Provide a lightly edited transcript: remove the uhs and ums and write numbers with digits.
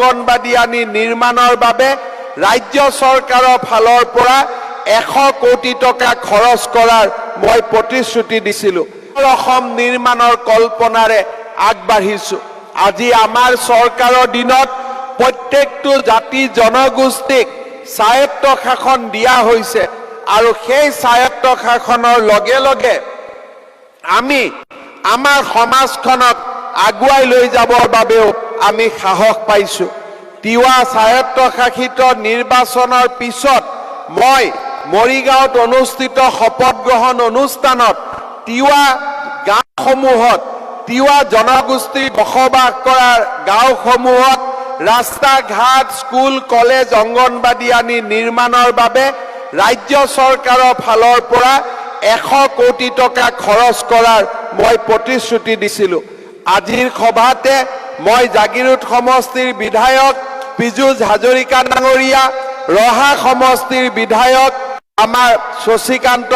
অংগনবাদী আনি নিৰ্মাণৰ বাবে ৰাজ্য চৰকাৰৰ ফালৰ পৰা 100 কোটি টকা খৰচ কৰাৰ মই প্ৰতিশ্ৰুতি দিছিলোঁ। অসম নিৰ্মাণৰ কল্পনাৰে আগবাঢ়িছোঁ। আজি আমাৰ চৰকাৰৰ দিনত প্ৰত্যেকটো জাতি জনগোষ্ঠীক স্বায়ত্ত শাসন দিয়া হৈছে আৰু সেই স্বায়ত্ত শাসনৰ লগে লগে আমি আমাৰ সমাজখনক আগুৱাই লৈ যাবৰ বাবেও আমি সাহস পাইছোঁ। তিৱা স্বায়ত্তশাসিত নিৰ্বাচনৰ পিছত মই মৰিগাঁৱত অনুষ্ঠিত শপত গ্ৰহণ অনুষ্ঠানত তিৱা গাঁওসমূহত, তিৱা জনগোষ্ঠী বসবাস কৰা গাঁওসমূহত ৰাস্তা ঘাট, স্কুল, কলেজ, অংগনবাদী আনি নিৰ্মাণৰ বাবে ৰাজ্য চৰকাৰৰ ফালৰ পৰা 100 কোটি টকা খৰচ কৰাৰ মই প্ৰতিশ্ৰুতি দিছিলোঁ। আজিৰ সভাতে মই জাগিৰোড সমষ্টিৰ বিধায়ক পীযুষ হাজৰিকা ডাঙৰীয়া, ৰহা সমষ্টিৰ বিধায়ক আমাৰ শশীকান্ত